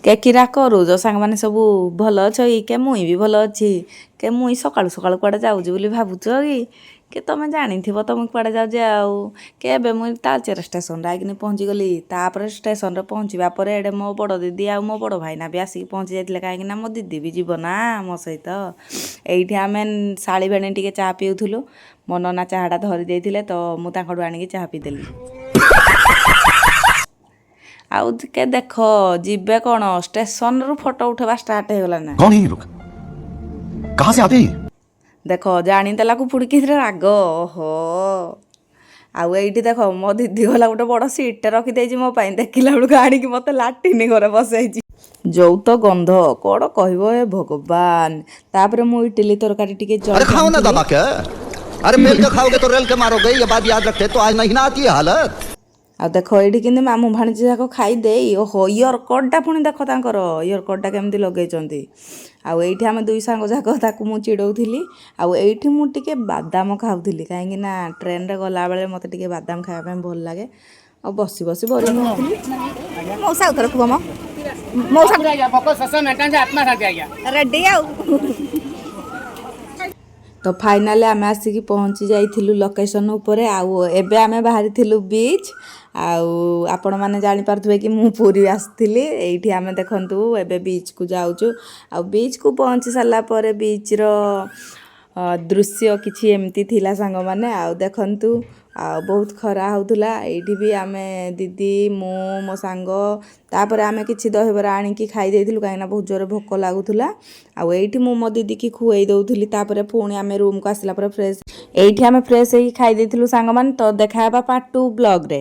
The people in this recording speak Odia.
କେ କିରା କରୁଛ ସାଙ୍ଗମାନେ? ସବୁ ଭଲ ଅଛ କି? କେ ମୁଇଁ ବି ଭଲ ଅଛି। କେ ମୁଇଁ ସକାଳୁ ସକାଳୁ କୁଆଡ଼େ ଯାଉଛି ବୋଲି ଭାବୁଛ କି? କେ ତମେ ଜାଣିଥିବ ତ ମୁଇଁ କୁଆଡ଼େ ଯାଉଛି। ଆଉ କେ ଏବେ ମୁଇଁ ତାଳଚେର ଷ୍ଟେସନରେ ଆଇକିନି ପହଞ୍ଚିଗଲି। ତାପରେ ଷ୍ଟେସନରେ ପହଞ୍ଚିବା ପରେ ଏଡ଼େ ମୋ ବଡ଼ ଦିଦି ଆଉ ମୋ ବଡ଼ ଭାଇନା ବି ଆସିକି ପହଞ୍ଚି ଯାଇଥିଲେ, କାହିଁକିନା ମୋ ଦିଦି ବି ଯିବ ନା ମୋ ସହିତ। ଏଇଠି ଆମେ ଶାଳୀ ଭେଣୀ ଟିକେ ଚା ପିଉଥିଲୁ। ମୋ ନନା ଚାହାଟା ଧରି ଦେଇଥିଲେ ତ ମୁଁ ତାଙ୍କଠୁ ଆଣିକି ଚାହା ପିଇଦେଲି। ଆଉ ଟିକେ ଦେଖ, ଯିବେ କ'ଣ, ଷ୍ଟେସନରୁ ଫଟୋ ଉଠେଇବା ଷ୍ଟାର୍ଟ ହେଇଗଲା ନା। कौन है ये लोग? कहां से आते हैं ये? ଦେଖ, ଜାଣିଦେଲାକୁ ପୁଣି ରାଗ। ଓହୋ, ଆଉ ଏଇଠି ଦେଖ, ମୋ ଦିଦି ଗଲା ଗୋଟେ ବଡ଼ ସିଟ୍ଟେ ରଖିଦେଇଛି ମୋ ପାଇଁ। ଦେଖିଲା ବେଳକୁ ଆଣିକି ମୋତେ ଲାଟିନି ଘରେ ବସେଇଛି। ଯୋଉ ତ ଗନ୍ଧ, କ'ଣ କହିବ ଏ ଭଗବାନ! ତାପରେ ମୁଁ ଇଟିଲି ତରକାରୀ ଟିକେ अरे ଜଳଖିଆ खाओ ना ଆଣିଥିଲି। दबा के। अरे मेल के खाओगे तो रेल के मारोगे, ये बात याद रखे। तो आज नहीं ना आती है हालत। ଆଉ ଦେଖ, ଏଇଠି କେମିତି ମାମୁଁ ଭାଣିଜୀ ଯାକ ଖାଇଦେଇ, ଓହୋ, ଇୟରକଡ଼ଟା ପୁଣି ଦେଖ, ତାଙ୍କର ଇୟରକଡ଼ଟା କେମିତି ଲଗେଇଛନ୍ତି। ଆଉ ଏଇଠି ଆମେ ଦୁଇ ସାଙ୍ଗ ଯାକ ତାକୁ ମୁଁ ଚିଡ଼ଉଥିଲି। ଆଉ ଏଇଠି ମୁଁ ଟିକେ ବାଦାମ ଖାଉଥିଲି, କାହିଁକି ନା ଟ୍ରେନରେ ଗଲାବେଳେ ମୋତେ ଟିକେ ବାଦାମ ଖାଇବା ପାଇଁ ଭଲ ଲାଗେ। ଆଉ ବସି ବସି ବୋରିଂ ହେଉଥିଲି। ମଉସା, ଆଉଥରେ କୁହ ମ ମଉସା। ଆଜ୍ଞା, ଭୋକ ଶୋଷ ମେଣ୍ଟାନ୍ତି, ଆତ୍ମା ଶାନ୍ତି ଆଜ୍ଞା। ରେଡି ଆଉ। ତ ଫାଇନାଲି ଆମେ ଆସିକି ପହଞ୍ଚି ଯାଇଥିଲୁ ଲୋକେସନ୍ ଉପରେ। ଆଉ ଏବେ ଆମେ ବାହାରିଥିଲୁ ବିଚ୍। ଆଉ ଆପଣମାନେ ଜାଣିପାରୁଥିବେ କି ମୁଁ ପୁରୀ ଆସିଥିଲି। ଏଇଠି ଆମେ ଦେଖନ୍ତୁ, ଏବେ ବିଚ୍କୁ ଯାଉଛୁ। ଆଉ ବିଚ୍କୁ ପହଞ୍ଚି ସାରିଲା ପରେ ବିଚ୍ର ଦୃଶ୍ୟ କିଛି ଏମିତି ଥିଲା ସାଙ୍ଗମାନେ। ଆଉ ଦେଖନ୍ତୁ, ଆଉ ବହୁତ ଖରା ହେଉଥିଲା। ଏଇଠି ବି ଆମେ ଦିଦି, ମୁଁ, ମୋ ସାଙ୍ଗ, ତାପରେ ଆମେ କିଛି ଦହିବରା ଆଣିକି ଖାଇ ଦେଇଥିଲୁ, କାହିଁକିନା ବହୁତ ଜୋରେ ଭୋକ ଲାଗୁଥିଲା। ଆଉ ଏଇଠି ମୁଁ ମୋ ଦିଦିକି ଖୁଆଇ ଦେଉଥିଲି। ତାପରେ ପୁଣି ଆମେ ରୁମ୍କୁ ଆସିଲା ପରେ ଫ୍ରେଶ୍, ଏଇଠି ଆମେ ଫ୍ରେଶ୍ ହେଇକି ଖାଇ ଦେଇଥିଲୁ ସାଙ୍ଗମାନେ। ତ ଦେଖା ହେବା ପାର୍ଟ 2 ବ୍ଲଗ୍ରେ।